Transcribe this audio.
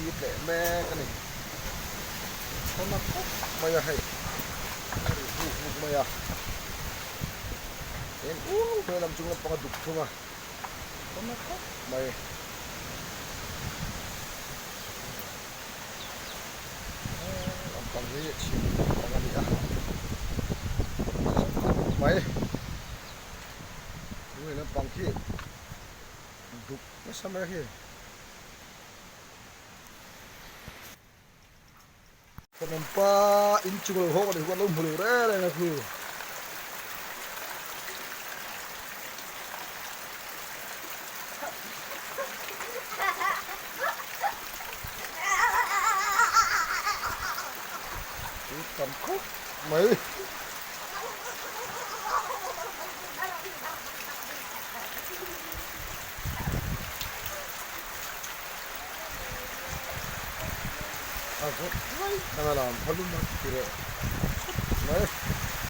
Thli tleh mek a ni. Thaw na khawp mai a hei. A ri vuk vuk mai a. Eng uau mai lam chung lampang a duk thung a. Thaw na khawp mai. Lampang hi chhim lampang a ni a. Khawp mai. Chu lampang khi duk nasa mai a khi. Thawmhnaw inchung lo hawk a nih huan lo hmu lo reng reng a khu. Chu tam khawp mai. A vawt mai thang a lam phalum a ti leh thut mai.